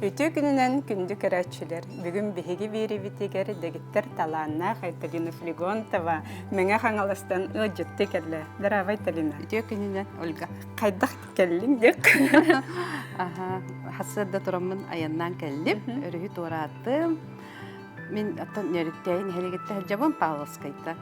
Үтүө күнүнэн күндү көрөөччүлэр! Бүгүн биһиги биэриибитигэр дэгиттэр талааннаах Айталина Флегонтова Мэҥэ Хаҥаластан ыалдьытты кэллэ. Здравствуй, Айталина. Үтүө күнүнэн, Ольга. Хайдах кэллиҥ диэх? Аха, хасыарда тураммын айаннаан кэллим. Өрүһү туорааттым. Мин оттон Нөрүктээйин нэһилиэгиттэн сылдьабын Павловскайтан.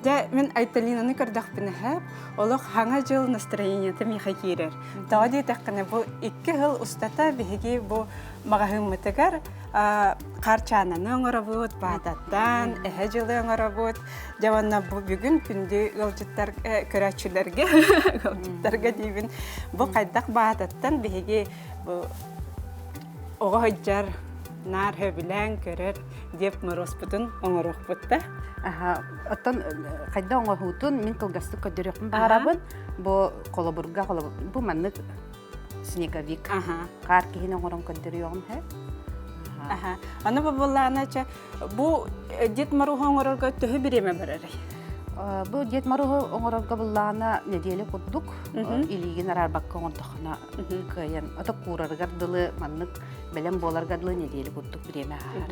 Дьэ, мин Айталинаны көрдөхпүнэ һэп, олох хаҥа дьыл настроениета миэхэ киирэр. Тоҕо диэтэххинэ, бу икки сыл устата биһиги бу маҕаһыыммытыгар хаарчаананы оҥоробут, баататтан, эһэ дьылы оҥоробут. Дьэ уонна бу бүгүн күндү ыалдьыттар көрөөччүлэргэ, ыалдьыттарга диибин, бу хайдах баататтан биһиги бу оҕо сылдьар наар сөбүлээн көрөр диэп Моруоспутун оҥоруохпут да. Аха, оттон хайда оҥоһуутун мин кылгастык көрдөрүөхпүн баҕарабын. Бу холобурга холобур бу маннык снеговик. Хаар киһини оҥорон көрдөрүөҕүм һэ. Аха. Аны бу буоллаҕына чэ бу Дед Моруһу оҥорорго төһө бириэмэ барарый? Бу Дед Моруһу оҥорорго буллаҕына нэдиэлэ курдук илиигин араарбакка оҥордоххуна кыайан ото куурарыгар дылы маннык бэлэм буоларга дылы нэдиэлэ курдук бириэмэ ааһар.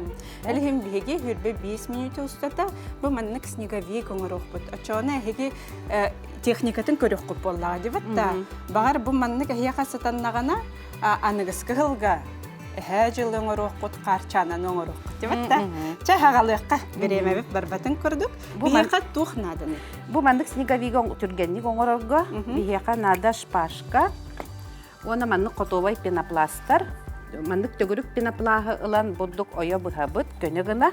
Ол иһин биһиги хүрбэ биэс мүнүүтэ устата бу маннык снеговик оҥоруохпут. Оччоҕуна эһиги техникатын көрүөххүт буоллаҕа дибит да. Баҕар бу маннык эһиэхэ сатаннаҕына аныгыскы сылга эһээ дьылы оҥоруоххут, хаарчаананы оҥоруоххут дибит да. Чэ, хаҕалыахха бириэмэбит барбатын курдук. Биһиэхэ туох нааданы? Бу маннык снеговига түргэнник оҥорорго биһиэхэ наада шпажка, Уонна маннык хотуобай пенопластар. Маннык төгүрүк пеноплаһы ылан бурдук ойо быһабыт көнө гына.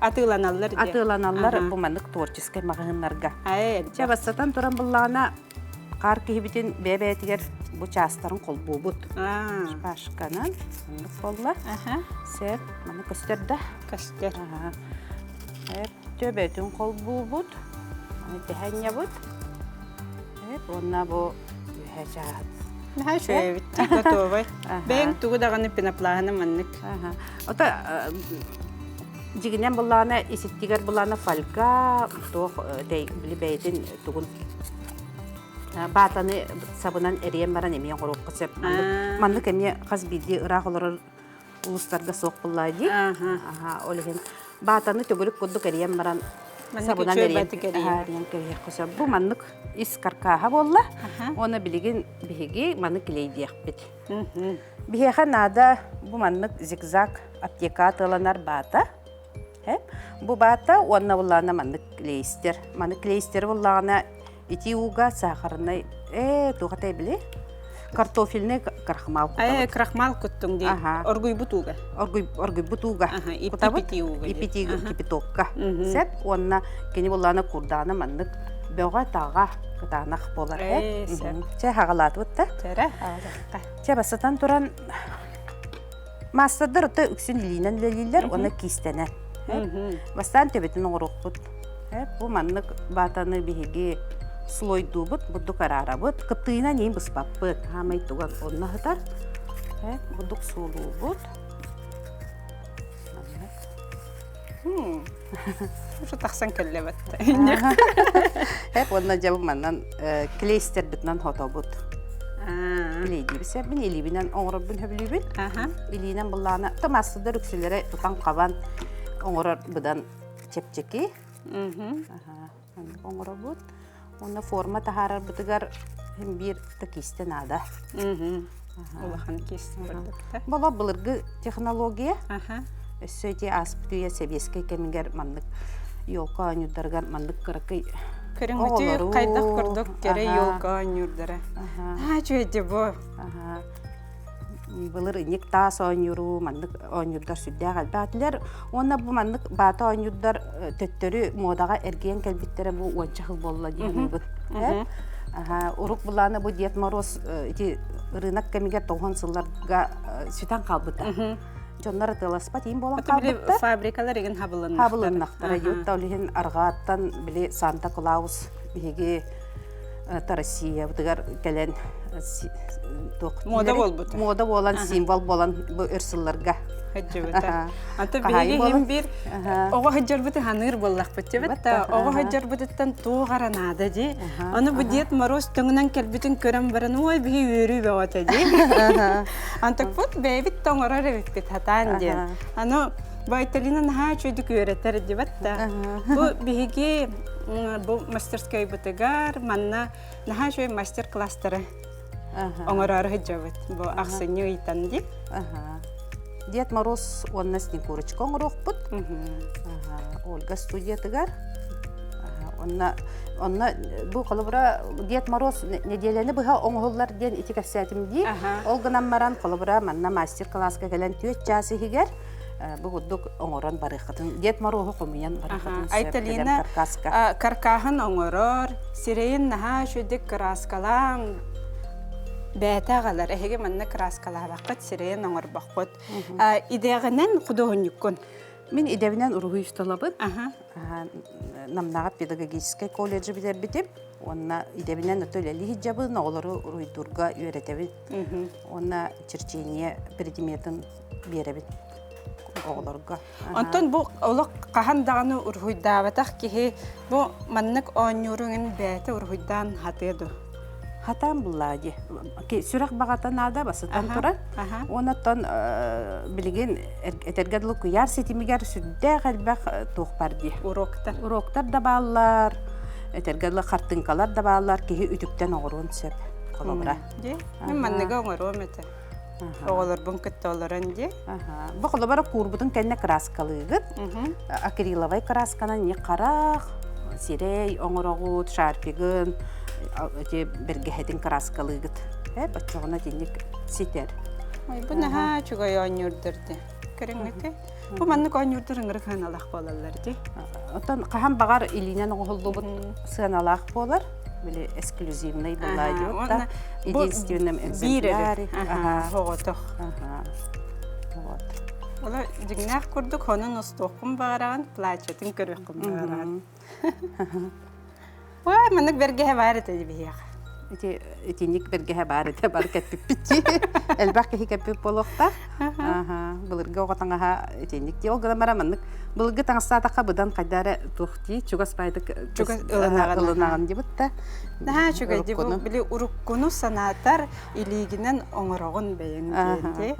Атыыланаллар диye. Атыыланаллар бу маннык творческай маҕаһыыннарга. Чэ бастатан туран буллаҕына хаар киһибитин бэйэ-бэйэтигэр бу чаастарын холбуубут. Шпажканан маннык буолла. Сөп, маны көстөр да? Көстөр. Төбөтүн холбуубут. Аны тэһэнньэбит. Уонна бу үөһэ чааһыт. Наһаа үчүгэй эбит, готовай. Бэйэҥ тугу даҕаны пеноплаһына маннык. Ото дьигинэн буллаана иситтигэр буллаана фольга туох били бэйэтин тугун баатаны сабынан эрийэн баран эмиэ оҥоруохха сөп. Маннык эмиэ хас биирдии ыраах олорор улуустарга суох буоллаа дии. Аха, ол иһин баатаны төгүрүк курдук эрийэн баран сабынан эрийэн эрийэн кэбиһиэххэ сөп. Бу маннык ис каркааһа буолла. Уонна билигин биһиги маны клейдиэхпит. Биһиэхэ наада бу маннык зигзаг аптека атыыланар баата. Бу баата уонна буллаана маннык клейстер. Маны клейстер буллаҕына ити ууга сахарнай ээ туох этэй били картофельный крахмал кутабыт. Крахмал куттуҥ дии. Оргуйбут ууга. Оргуйбут ууга. Кутабыт. Ипити кипятокка. Сеп уонна кини буллаана курдаана маннык бөҕө-таҕа кытаанах буолар. Чэ хаҕалаатыбыт да. Чэрэ хаҕалаатта. Чэ басатан туран Маастардар ото үксүн илиинэн үлэлииллэр уонна киистэнэн. Бастаан төбөтүн оҥоруохпут. Бу маннык баатаны биһиги слойдуубут, бурдук араарабыт. Кыптыыйынан иин быспаппыт. Хаамай туган онно сытар. Бурдук суолуубут. Уже тахсан кэллэбэт. Эп уонна дьэ бу манан клейстербитинэн хотобут. Клейдиибит мин илиибинэн оҥорорбун сөбүлүүбүн. Илиинэн быллаана томассыдар үксүлэрэ тутан-хабан оҥорор быдан чэпчэки. Оҥоробут. Уонна форма таһаарарбытыгар биир да киистэ наада. Улахан киистэ курдук. Боло былыргы технология. Өссө ити ааспыт үйэ сэбиэскэй кэмигэр маннык елка оонньуурдарыгар маннык кыракый Көрүҥүтү хайдах курдук кэрэ елка оонньуурдара. Аа үчүгэйди бу. Былыр инник таас оонньууру маннык оонньуурдар сүрдээх элбээтилэр. Уонна бу маннык баата оонньуурдар төттөрү муодаҕа эргийэн кэлбиттэрэ бу уонча сыл буолла дии саныыбын. Урук былаана бу Дед Мороз ити ырыынак кэмигэр тоҕуһун сылларга сүтэн хаалбыта. Дьоннор ытыаласпат иин буолан хаалбыттар. Фабрикалар игин хабылыннахтара. Хабылыннахтара. Юта ол иһин арҕааттан били Санта Клаус биһиги Россиябытыгар кэлэн туох мода буолбут. Мода буолан символ буолан бу өр сылларга. Хадьыбыта. Ата биһиги иһин биир оҕо хадьарбыты ханыыр буоллахпыт дебет да оҕо хадьарбытыттан туох ара наада дии. Аны бу Дед Мороз төҥүнэн кэлбитин көрөн баран ой биһи үөрүү бөҕөтө дии. Антыкпыт бэйэбит тоҥорор эбиппит хатаан диэн. Аны бу Айталина наһаа үчүгүйдүк үөрэтэр дебет да. Бу биһиги бу мастерскойбутугар манна наһаа үчүгэй мастер-класстары оҥороору сылдьабыт. Бу ахсынньы ыйтан дии. Дед Мороз уонна Снегурочка оҥоруохпут. Ольга студиятыгар. Онно онно бу холобура Дед Мороз нэдиэлэни быһа оҥоһуллар диэн ити кэпсээтим дии. Ол гынан баран холобура манна мастер-класска кэлэн 4 чаас иһигэр бу курдук оҥорон барыаххытын Дед Мороһу хомуйан барыаххытын сөп. Айталина каркаһын оҥорор, сирэйин наһаа үчүгдүк кырааскалаан бэйэтэ аҕалар. Эһиги манна кырааскалаабаккыт, сирэйин оҥорбоккут. Идэҕинэн худуоһунньуккун. Мин идэбинэн уруһуй усталабын. Намнаҕа педагогическай колледжы бүтэрбитим. Уонна идэбинэн өтө үлэлии сылдьабын, оҕолору уруһуйдуурга үөрэтэбин. Уонна черчение предметын биэрэбин оҕолорго. Онтон бу олох хаһан даҕаны уруһуйдаабатах киһи бу маннык оонньууруҥун бэйэтэ уруһуйдаан хатыа дуо? Хатаан буллаа дии. Сүрэх баҕата наада басытан турар. Уонна билигин этэргэ дылы куйаар ситимигэр сүрдээх элбэх туох бар дии. Уроктар. Уроктар да бааллар, этэргэ дылы хартыҥкалар да бааллар, киһи үтүктэн оҥоруон сөп холобура. Дии. Мин манныгы оҥоруом этэ. Оҕолорбун кытта олорон дии. Бу холобура куурбутун кэннэ кырааскалыыгыт. Акриловай кыраасканан не харах, сирэй оҥороҕут, шарфигын, ити бэргэһэтин кырааскалыыгыт. Э, оччоҕуна итинник ситэр. Ой, бу наһаа үчүгэй оонньуурдар дии. Көрүҥҥүтүй? Бу маннык оонньуурдар ыҥырык сыаналаах буолаллар дии. Оттон хаһан баҕар илиинэн оҥоһуллубут сыаналаах буолар. Били эксклюзивный была идет да. Единственным экземпляре. Оҕотох. Вот. Ола дьиҥнээх курдук хонун устуоххун баҕараҕын, плачатын көрүөххүн баҕараҕын. Ой, маннык бэргэһэ баар этэ биһиэхэ. Ити итинник бэргэһэ баар этэ бары кэппиппит дии. Элбэх киһи кэппит буолуохтаах. Аха, былыргы оҕо таҥаһа итинник дии. Ол гынан баран маннык былыргы таҥастаатахха быдан хайда эрэ туох дии чугас баайдык чугас ылынаҕын ылынаҕын дибит да. Наһаа үчүгэй дии бу били уруккуну санаатар илиигинэн оҥороҕун бэйэҥ диэн дии.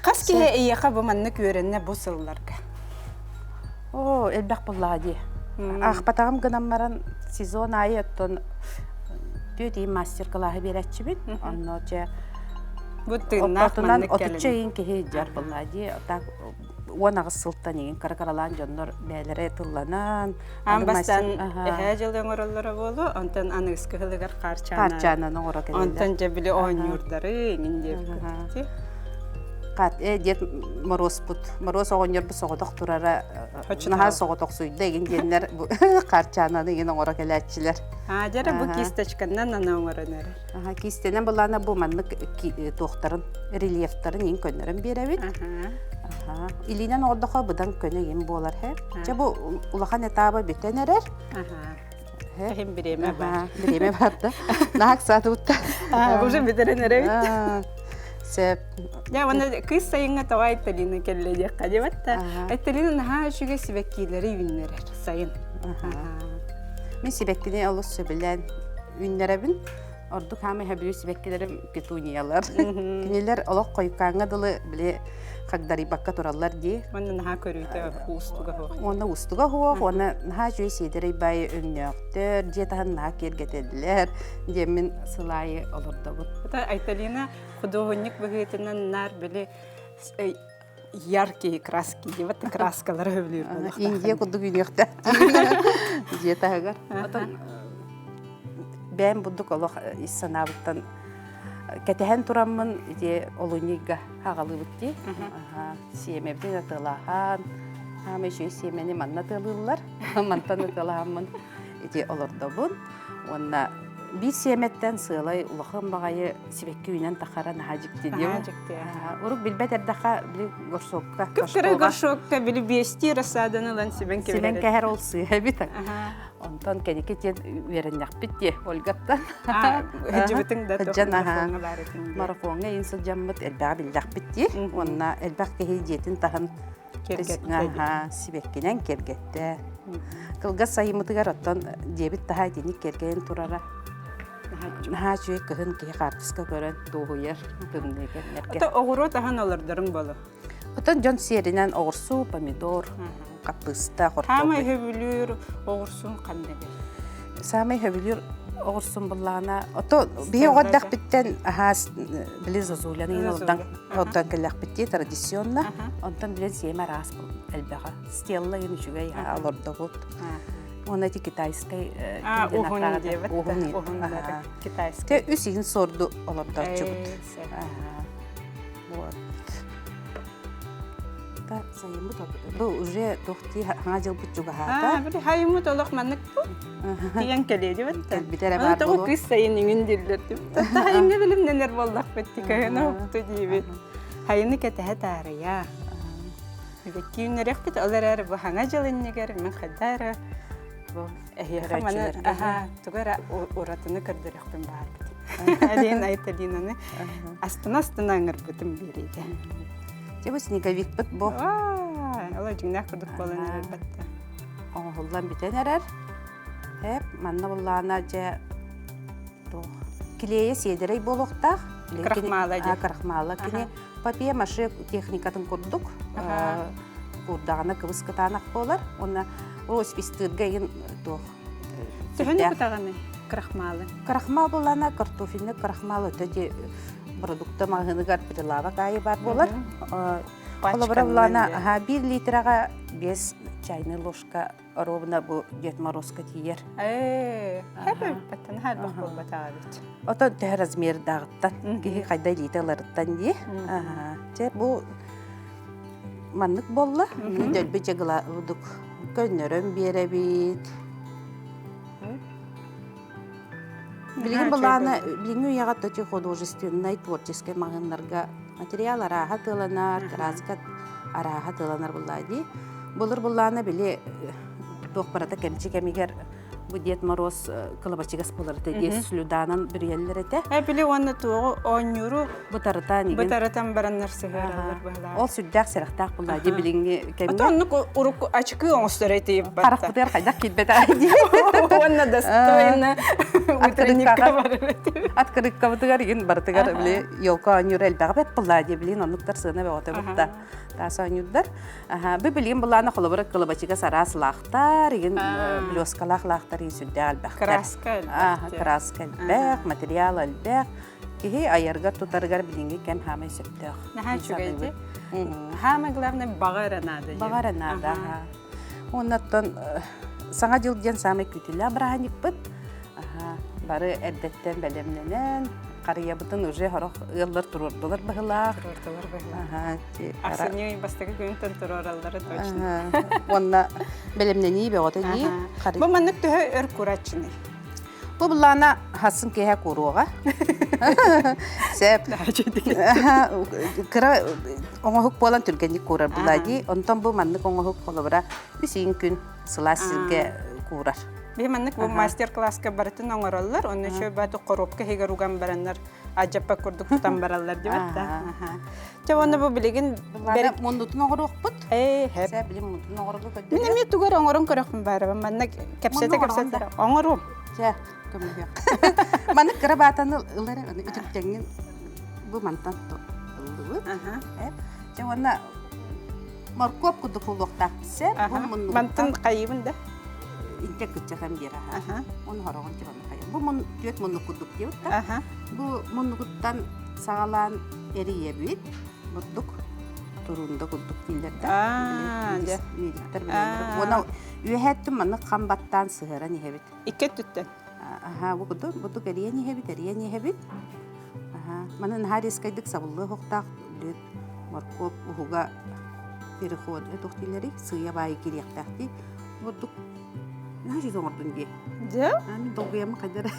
Хас киһи эйиэхэ бу маннык үөрэннэ бу сылларга? Оо, элбэх буоллаҕа дии. Аахпатаҕым гынан баран сезон аайы оттон түөрт ыйын мастер-кылааһы биэрээччибин. Онно чэ Бу тыыннаах маннык отучча ыйын киһи дьар буоллаҕа дии. Так 18 сылтан игин кыра-кыралаан дьоннор бэйэлэрэ тылланан Аан бастаан эһээ дьыл оҥороллоро буолуо, онтон аныгыскы сылыгар хаарчаана хаарчаанан оҥоро кэлэллэр. Онтон дьэ били оонньуурдары иҥин диэбит Хат э диэт Моруоспут Моруос оҕонньорбут соҕотох турара наһаа соҕотохсуйда игин диэннэр хаарчаананы игин оҥоро кэлээччилэр. Аа дьэрэ бу кисточканнан аны оҥорон эрэр. Аха кистэнэн былаана бу маннык туохтарын рельефтарын иин көннөрөн биэрэбит. Аха. Илиинэн оҥордохо быдан көнө иин буолар һэ. Чэ бу улахан этаба бүтэн эрэр. Аха. Иһин бириэмэ бар. Бириэмэ бар да. Наһак саатыбытта. Уже бүтэрэн эрэбит. Сөп. Дьэ, уонна кыыс сайыҥҥа тоҕо Айталина кэллэ диэххэ диэбэт да. Айталина наһаа үчүгэй сибэккилэри үүннэрэр сайын. Мин сибэккини олус сөбүлээн үүннэрэбин. Ордук хаамай сөбүлүүр сибэккилэрим петуниялар. Кинилэр олох хойуккааҥҥа дылы били хагдарыйбакка тураллар дии. Уонна наһаа көрүүтэ уустуга суох. Уонна уустуга суох, уонна наһаа үчүгэй сиэдэрэй баайы өҥнөөхтөр, дьиэ таһын наһаа киэргэтэллэр диэммин сыл аайы олордобут. Это Айталина худуоһунньук быһыытынан наар били яркие краски, вот краскалары сөбүлүүр буолуохтаах. Индия курдук үүнүөхтээх дьиэ таһыгар. Отон бэйэм бурдук олох ис санаабыттан кэтэһэн тураммын ити олунньуйга аҕалыыбыт дии. Сиэмэбитин атыылаһан, хаама үчүгэй сиэмэни манна атыылыыллар. Мантан атыылаһаммын ити олордобун. Уонна биир сиэмэттэн сыалай улахан баҕайы сибэкки үүнэн тахара наһаа дьикти дии. Наһаа дьикти. Урук билбэт эрдэххэ били горшокка. Кып-кыра горшокка били биэстии рассаданы ылан сибэн кэбиһэр. Сибэн кэһэр ол сыыһа эбит. Онтон кэники диэн үөрэннэхпит дии Ольгаттан. Сылдьыбытыҥ да Сылдьан марафоҥҥа баар этиҥ дии. Марафоҥҥа иин сылдьаммыт элбэҕи биллэхпит дии. Уонна элбэх киһи дьиэтин таһын Киэргэттэ. Сибэккинэн киэргэттэ. Кылгас сайыммытыгар оттон дьиэбит таһа итинник киэргэйэн турара. Наһаа үчүгэй кыһын киһи хаартыска көрөн дуоһуйар тымныы кэмнэргэ. Ото оҕуруот аһын олордоруҥ болу. Отон дьон сиэринэн оҕурсуу, помидор, хаппыыста, хортуоппуй. Саамай сөбүлүүр оҕурсуун ханныгый? Саамай сөбүлүүр оҕурсун буллаҕына, ото биһи оҕо эрдэхпиттэн аһаас били зозуляны олордон олордон кэллэхпит дии традиционно. Онтон билэн сиэмэ араас элбэҕэ. Стелла иһин үчүгэй олордобут. Уонна ити китайскай уһун диэбит уһун китайскай. Те үс иһин сорду олордооччубут. Вот. Сайыммыт бу уже тохти хаҥа дьылбыт чугаһаата. Били хайыммыт олох маннык тиийэн кэлиэ дибит. Кэлбитэ эрэ баар буолуо. Кыс сайын иҥин дииллэр дибит. Хайыҥҥа билимнэнэр буоллахпыт кыһын оһукту диибит. Хайыны кэтэһэ таарыйа. Күүннэриэхпит ол эрээри бу хаҥа дьыл иннигэр мин хайда эрэ бу эһиэхэ маны аха тугу эрэ уратыны көрдөрүөхпүн баарбыт. Алин Айталинаны астына-астына ыҥырбытым биэриигэ. Дьэ бу снеговикпыт бу. Ол дьиҥнээх курдук буолан эрэр батта. Оҥоһуллан бүтэн эрэр. Эп манна буллаана дьэ туох килиэйэ сиэдэрэй буолуохтаах. Крахмала дьэ. Крахмала кини папье-маше техникатын курдук куурдаҕына кыбыс кытаанах буолар. Уонна роспистыырга игин туох Төһөнү кутаҕыный крахмалы? Крахмал булана картофельный крахмал өтө ди продукта маҕаһыыныгар прилавок аайы бар буолар. Холобура булана аха 1 литраҕа 5 чайный ложка ровно бу Дед Морозка тиийэр. Ээ, хэбэппэттэн хайдах буолбатаҕа эбит. Отон төһө размердааҕыттан киһи хайда илиитэ ыларыттан дии. Чэ бу маннык буолла. Дөлбү дьыгыла көннөрөн биэрэбит. Билигин былаана билиҥҥи үйэҕэ тоти художественнай творческай маҕаһыыннарга материал арааһа тыаланар, краска арааһа тыаланар буллаа дии. Былыр буллаана били туох барыта кэмчи кэмигэр бу Дед Мороз кылабачыгас буолар этэ диэн слюданан бүрүйэллэр этэ. Э били уонна туоҕу оонньууру бытарытан игин бытарытан бараннар сыһыараллар быһалаах. Ол сүрдээх сэрэхтээх буллаа дии билиҥҥи кэмҥэ. Ото оннук урукку ачыкыы оҥостор этиим батта. Харахпытыгар хайдах киирбэтэ дии. Уонна достойно утренникка барар этим. Открыткабытыгар игин барытыгар били елка оонньуур элбэҕи бэт буллаа дии билин оннуктар сыана бөҕөтө бутта. Таас оонньуурдар. Бу билигин былаана холобура кылабачыгас араас лаахтар, игин блескалаах лаахтар игин сүрдээх элбэхтэр. Краска элбэх. Краска элбэх, материал элбэх. Киһи айаргар тутарыгар билиҥҥи кэм хаамай сөптөөх. Наһаа үчүгэй дии. Хаамай главное баҕа эрэ наада. Баҕа эрэ наада. Оннуттан Саҥа дьыл диэн саамай күүтүүлээх бырааһынньыкпыт. Бары эрдэттэн бэлэмнэнэн, харыйабытын уже сорох ыаллар туруордулар быһылаах. Туруордулар быһылаах. Ахсынньы бастакы күнтэн туруораллара точно. Уонна бэлэмнэнии бөҕөтө дии. Бу маннык төһө өр кураччыный? Бу былаана хасын киэһэ куруоҕа. Сөп. Кыра оҥоһук буолан түргэнник куурар булаа дии. Онтон бу маннык оҥоһук холобура үс ыйын күн сылаас сиргэ куурар. Биһи маннык бу мастер-класска барытын оҥороллор, онно үчүгэй бааты коробка иһигэр уган бараннар адьаппа курдук тутан бараллар диэбит да. Чэ уонна бу билигин мундутун оҥоруохпут. Ээ, хэп. Сэ билим мундутун оҥорорго көрдөрүө. Мин эмиэ тугу эрэ оҥорон көрөхпүн баарыба. Манна кэпсэтэ кэпсэтэ оҥоруом. Чэ, көмөлөһүөх. Маннык кыра баатаны ылар үтүктэҥҥин бу мантан ыллыбыт. Чэ уонна Моркуоп курдук буолуохтаах сэр. Мантан хайыбын да? Интэ кыччатан биэр аха. Оны хороҕон тибаны хайа. Бу мун түөт муннук курдук диэбит да. Бу муннугуттан саҕалаан эрийэбит. Бурдук туруунда курдук дииллэр да. Медиктэр билэллэр. Уона үөһээттин маннык хам баттаан сыһаран иһэбит. Икки өттүттэн. Аха, бу курдук, бурдук эрийэн иһэбит, эрийэн иһэбит. Аха, маны наһаа резкайдык сабыллыах охтаах моркуоп уһуга переход туох дииллэрий сыыйа баайы киириэхтээхтии бурдук наһаа үчүгэй оҥордун дии дьэ мин долгуйаммын хайда эрэ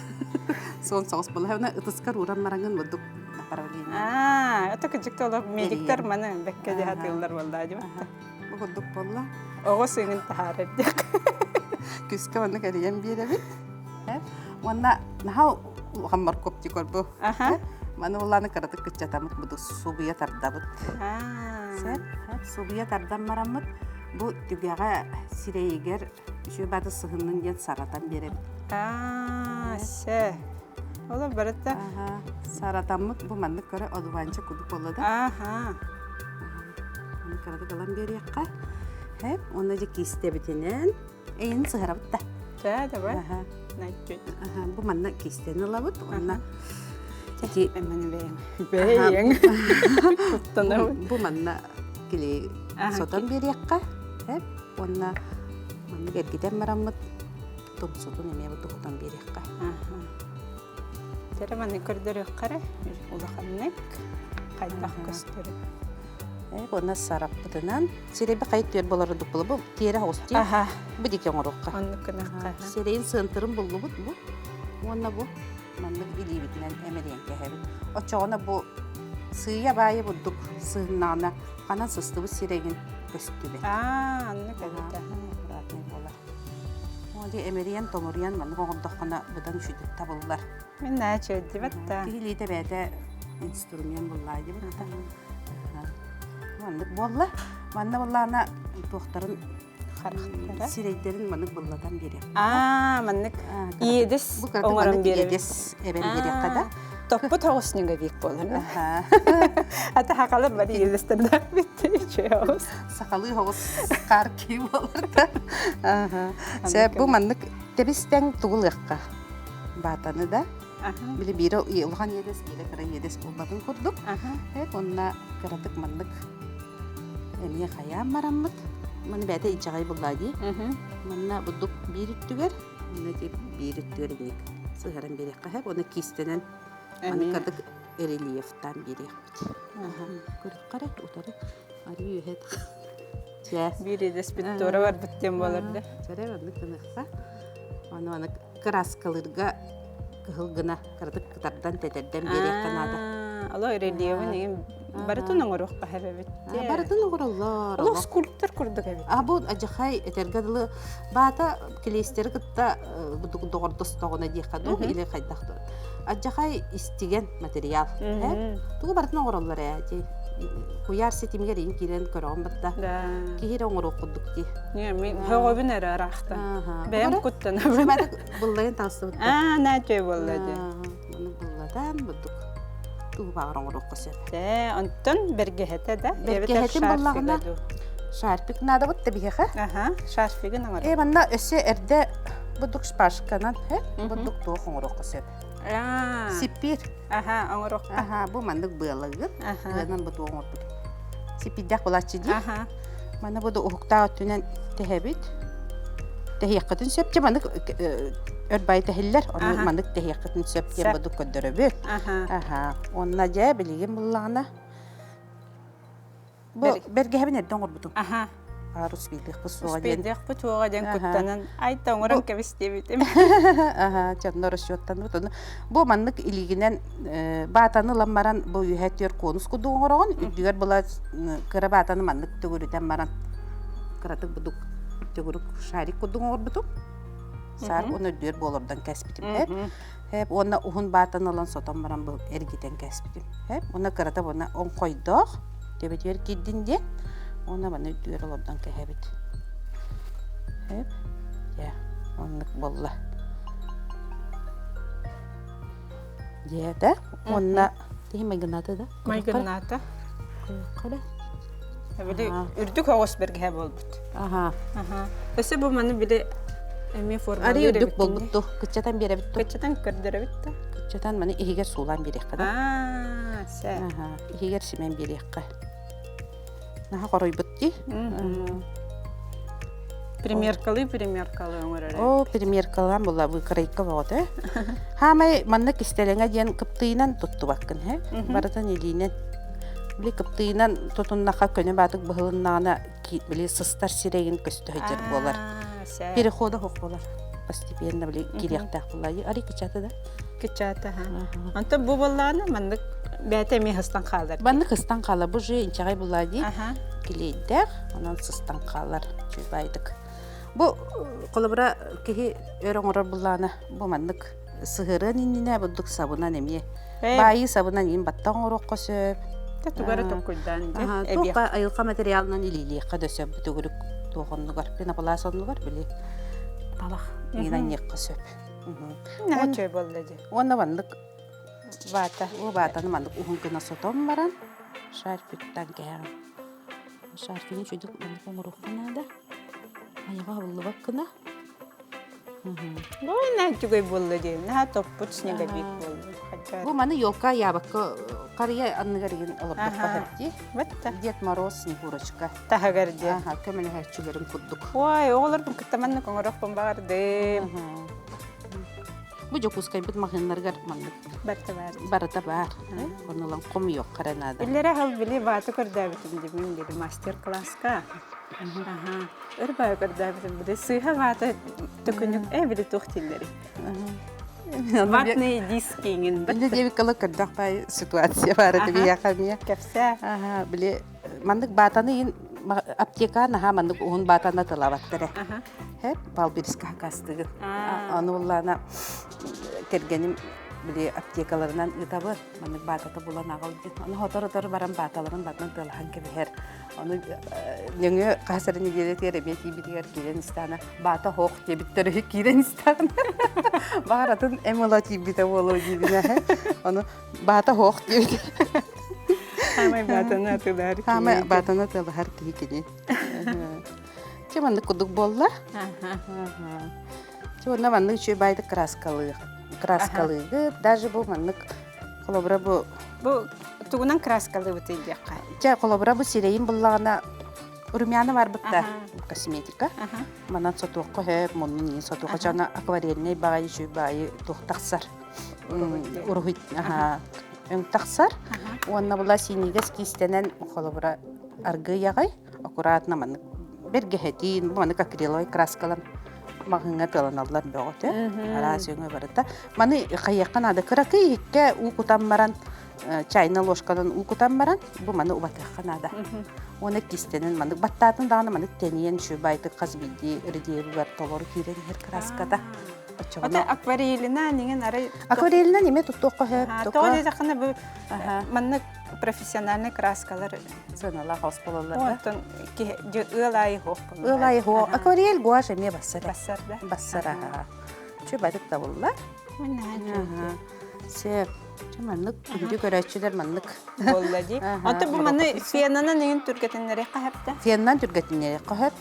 суон соҕус буолла уонна ытыскар ууран бараҥҥын бурдук направление аа это кыдьыкта олох медиктэр маны бэккэ дии сатыыллар буоллаа дии бу курдук буолла оҕо сыыҥын таһаарар диэх. Күскэ маннык эрийэн биэрэбит. Уонна наһаа улахан моркуоп бу. Маны улааны кыратык кыччатаммыт буду субуйа тардабыт. Субуйа тардан бараммыт бу түгэҕэ сирэйигэр үчүгэй баты сыһыннын диэн саратан биэрэбит. Аа, сэ. Олор барыта. Саратаммыт бу маннык көрө одуванчик кудук болла да. Аха. Маны кыратык ылан биэриэххэ. Хэп, уонна дьэ киистэбитинэн Эйин сыһарабыт да. Чэ, давай. Бу манна кистэни ылабыт уонна ити Эммени бэйэҥ. Бэйэҥ. Куттанабын. Бу манна кили сотон биэриэххэ. Уонна маннык эргитэн бараммыт тумсутун эмиэ бу тухутан биэриэххэ. Дьэ маны көрдөрүөххэ эрэ улаханнык хайдах көстөрүн. Уонна сараппытынан сирэйби хайыт түөр болор дуппула бу тиэрэ оҕус дии. Аха. Бу диэки оҥоруохха. Оннук гынахха. Сирэйин сыантырын буллубут бу. Уонна бу маннык илиибитинэн эмэлийэн кэһэбит. Оччоҕуна бу сыыйа баайы бурдук сыһыннаҕына ханан сыстыбыт сирэйин көстүбэт. Аа, оннук эбит. Аккуратный буолар. Ол эмэрийэн томоруйан маннык оҥордоххуна быдан үчүгэй табыллар. Мин наһаа үчүгэйдибэт да. Киһи илиитэ бэйэтэ инструмент буллаа диэбит да. Маннык буолла. Манна буоллаана туохтарын харахтара сирэйдэрин маннык быллатан биэриэх. Аа, маннык иэдэс оҥорон биэрэбит. Иэдэс эбэн биэриэххэ да. Топпут оҕус снеговик буолар. Ата хакалар бары иэдэстэрдээх битти үчүгэй оҕус. Сахалыы оҕус хаар кии буолар да. Сэ бу маннык тэбистэҥ тугулыахха баатаны да били биирэ улахан иэдэс биирэ кыра иэдэс буолбатын курдук онно кыратык маннык эмиэ хайаан бараммыт маны бэйэтэ инчэҕэй буллаа дии манна бурдук биир өттүгэр манна биир өттүгэр инник сыһаран биэриэххэ сөп уонна киистэнэн маны кырдык рельефтаан биэриэхпит көрүөххэ эрэ утары арыы үөһэ Биир идэспит туора барбыт диэн буолар да. Чэрэ маннык гыныахха. Аны аны кырааскалыырга кыһыл гына кыратык кытардан тэтэрдэн биэриэххэ наада. Олох рельевин игин барытын оҥоруохха эбит. Барытын оҥороллор. Олох скульптор курдук эбит. А бу адьахай этэргэ дылы баата клейстери кытта доҕордостоҕуна диэххэ дуу или хайдах дуу. Адьахай истигэн материал. Тугу барытын оҥороллор ээ дии. Куйаар ситимигэр иин киирэн көрөҕүн батта. Киһи эрэ оҥоруох курдук дии. Не, мин хөҕөбүн эрэ ыраахтан. Бэйэм куттанабын. Буллайын таҕыстыбыт. Аа, наачой буолла дии. Маны буллатан бурдук тугу баҕар оҥоруохха сөп. Ээ, онтон бэргэһэтэ да? Бэргэһэтин буллаҕына шарфик наада бутта биһиэхэ. Аха, шарфигын оҥорор. Ээ, манна өссө эрдэ бурдук шпажканан, бурдук туох оҥоруохха сөп. Сиппиир. Аха, оҥоруохха. Аха, бу маннык быалагын. Быанан бу туох оҥорбут. Сиппиирдээх булааччы дии. Аха. Маны бу уһуктаах өттүнэн тэһэбит. Тэһиэххитин сөп. Дьэ маннык өр бай тэһиллэр. Ону маннык тэһиэххитин сөп диэн будук көрдөрөбүт. Аха. Уонна дьэ билигин буллаҕына Бу бэргэһэбин эрдэ оҥорбутум. Аха. Баар успейдыахпыт суоҕа диэн. Успейдыахпыт суоҕа диэн куттанан, айта оҥорон кэбис диэбитим. Аха, дьоннор расчеттаныбыт. Ону бу маннык илиигинэн баатаны ылан баран бу үөһэ түөр конус курдук оҥороҕун, үрдүгэр была кыра баатаны маннык төгүрүтэн баран кыратык будук төгүрүк шарик курдук оҥорбутум. Саар уонна үрдүгэр буолордон кэспитим. Хэп уонна уһун баатан ылан сотон баран бу эргитэн кээспитим. Хэп уонна кырата уонна оҥхойдоох төбөтүгэр киирдин диэн уонна маны үрдүгэр олордон кэһэбит. Хэп дьэ оннук буолла. Дьиэтэ уонна тиһи майгынаата да? Майгынаата. Кыра. Били үрдүк оҕус бэргэһэ буолбут. Аха. Аха. Өссө бу маны били эмиэ формалыыр Арый үрдүк буолбут ту. Кыччатан биэрэбит ту. Кыччатан көрдөрөбүт да. Кыччатан маны иһигэр суулаан биэриэххэ да. Аа, сэ. Аха. Иһигэр симэн биэриэххэ. Наһаа хоройбут дии. Примеркалыы примеркалыы оҥорор. Оо, примеркалаан була выкройка боҕото. Хаамай манна кистэлэҥэ диэн кыптыйынан туттубаккын һэ. Барытын илиинэн. Били кыптыйынан тутуннаха көнө баатык быһылыннаҕына били сыстар сирэйин көстө сылдьар буолар. Перехода суох буолар. Постепенно били кириэхтээх буолла. Ари кычата да. Кычата ха. Онтон бу буоллаҕына маннык бэйэтэ эмиэ сыстан хаалар. Маннык сыстан хаалар. Бу же инчэҕэй булла дии. Килиэйдээх, онон сыстан хаалар. Чуйбайдык. Бу холобура киһи өр оҥорор буллаана бу маннык сыһырыан иннинэ бурдук сабынан эмиэ баайыы сабынан иин батта оҥоруохха сөп. Тугары токкуйдаан дьэ. Туохха айылҕа материалынан илиилиэххэ да сөп бутугурук туох оннугар пенопласт оннугар били талах иин анньыахха сөп. Наһаа буолла дии. Уонна маннык Вата. Бу ватаны маннык уһун гына сотон баран шарфиктан кэһэҕин. Шарфигын үчүгдүк маннык оҥоруохха наада. Айаҕа хабыллыбат гына. Бу наһаа үчүгэй буолла дии. Наһаа топпут снеговик буолла. Бу маны елка яабакка харыйа анныгар игин олордоххо сөп дии. Бытта. Дед Мороз, Снегурочка. Таһыгар дии. Аха, көмөлөһөөччүлэрин курдук. Ой, оҕолорбун кытта маннык оҥорохпун баҕардым. Бу Дьокуускайбыт маҕаһыыннарыгар маннык барыта баар. Барыта баар. Ону ылан хомуйуохха эрэ наада. Иллэрэ хал били бааты көрдөөбүтүм димин били мастер-класска. Аха. Өр баа көрдөөбүтүм били сыыһа баата төкүнүк э били туох дииллэри. Ватные диски иҥин. Инде диэбиккэ көрдөх бай ситуация баар этэ биһиэхэ эмиэ. Кэпсээ. Аха, били маннык баатаны иин аптека наһаа маннык уһун баатаны тылабаттар э. Хэп Балбириска хакастыгын. Аны уллаана кэргэним били аптекаларынан ыытабын. Маннык баатата булан аҕал диэн. Аны хотор-отор баран бааталарын батынан тыалаһан кэбиһэр. Аны нөҥүө хас эрэ нэдиэлэтигэр эмиэ тиийбитигэр киирэн истэҕинэ баата хоох диэбиттэр үһү киирэн истэҕинэ. Баҕар атын эм ыла тиийбитэ буолуо диибин ээ. Ону баата хоох диэбит. Хаамай баатаны атылаһар киһи. Хаамай баатаны атылаһар киһи кини. Чэ маннык курдук буолла. Чэ уонна маннык үчүгэй баайдык краскалыы краскалыыгыт. Даже бу маннык холобура бу Бу тугунан краскалыыбытый диэххэ. Чэ холобура бу сирэйин буллаҕына румяна барбыт да косметика. Манан сотуохха сөп, муннун иин сотуохха чэ акварельнай баҕайы үчүгэй баайы туох тахсар. Уруһуй өҥ тахсар. Уонна була синигэс киистэнэн холобура аргыйаҕай аккуратно маннык бэргэһэтиин, бу маннык акриловай краскалар маҕаһыыҥҥа тыаланаллар бөҕөтө, араас өҥө барыта. Маны хайыахха наада, кыракый иһиккэ уу кутан баран, чайная ложканан уу кутан баран, бу маны убатыахха наада. Уонна кистэнэн маннык баттаатын даҕаны маннык тэнийэн үчүгэй хас биирдии рельефигэр толору киирэн иһэр краската. Ото акварелинан иҥин арай Акварелинан эмиэ туттуохха сөп. Тоҕо диэтэххинэ бу маннык профессиональный краскалар сыаналаах ос буолаллар да. Оттон ыал аайы хоох буолар. Ыал аайы хоох. Акварель гуашь эмиэ бассар. Бассар да. Бассар аха. Чү барык табыллар. Сөп. Чү маннык күндү көрөөччүлэр маннык. Буолла дии. Онто бу маны фенанан иҥин түргэтиннэриэххэ сөп Феннан түргэтиннэриэххэ сөп.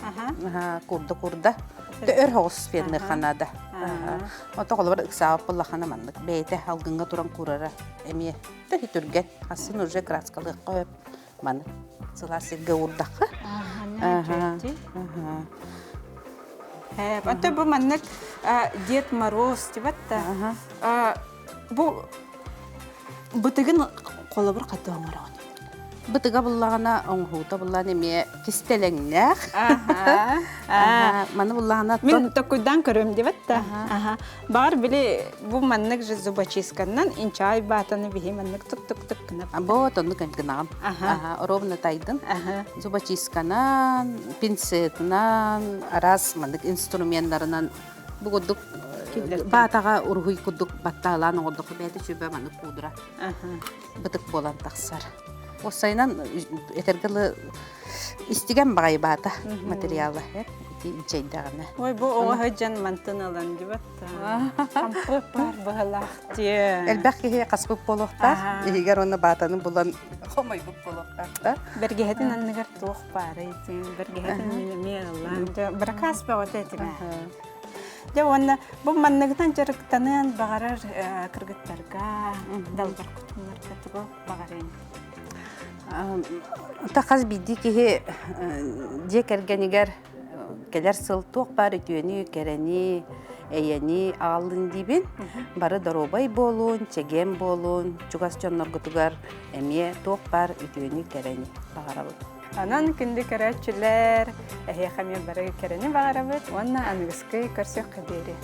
Курда курда. Өр хоҕус фенныхха наада. Ото холобур ыксаабыт буоллаххына маннык бэйэтэ алгыҥҥа туран куурара эмиэ төһө түргэн. Асын уже краскалыахха сөп. Маны сылаас сиргэ уурдахха. Ото бу маннык Дед Мороз дебат да. Бу бытыгын холобур хата оҥороҕун. Бытыга буллаҕына оҥоһуута буллаан эмиэ кистэлэҥнээх. Маны буллаҕына Мин токуйдаан көрөм дебат да. Баҕар били бу маннык же зубочистканнан инчаай баатаны биһи маннык тук-тук-тук гына. Вот оннук гынаҕын. Ровно тайдын. Зубочистканан, пинцетынан, араас маннык инструменнарынан бу курдук баатаҕа уруһуй курдук баттаалаан оҥордоххо бэйэтэ сүбэ маннык пудра бытык буолан тахсар. Уопсайынан этэргэ дылы истигэн баҕайы баата материала ити инчэйдэҕинэ. Ой, бу оҕо сылдьан мантан ылан дибат Хампы бар быһылаах диэ. Элбэх киһи хаспыт буолуохтаах, иһигэр уонна баатаны булан хомойбут буолуохтаах да. Бэргэһэтин анныгар туох баарый диэн, бэргэһэтин мин эмиэ ыллаан. Быракаас бөҕөтө этим. Дьэ уонна бу манныгынан дьарыктаныан баҕарар кыргыттарга, далбар кутуннарга тугу баҕарыаҥ? Хас биирдии киһи дьиэ кэргэнигэр кэлэр сыл туох баар үтүөнү, кэрэни, эйэни аҕаллын диибин. Бары доруобай буолун, чэгиэн буолун, чугас дьонноргутугар эмиэ туох баар үтүөнү, кэрэни баҕарабыт. Онон күндү көрөөччүлэр, эһиэхэ эмиэ бары кэрэни баҕарабыт уонна аныгыскы көрсүөххэ диэри.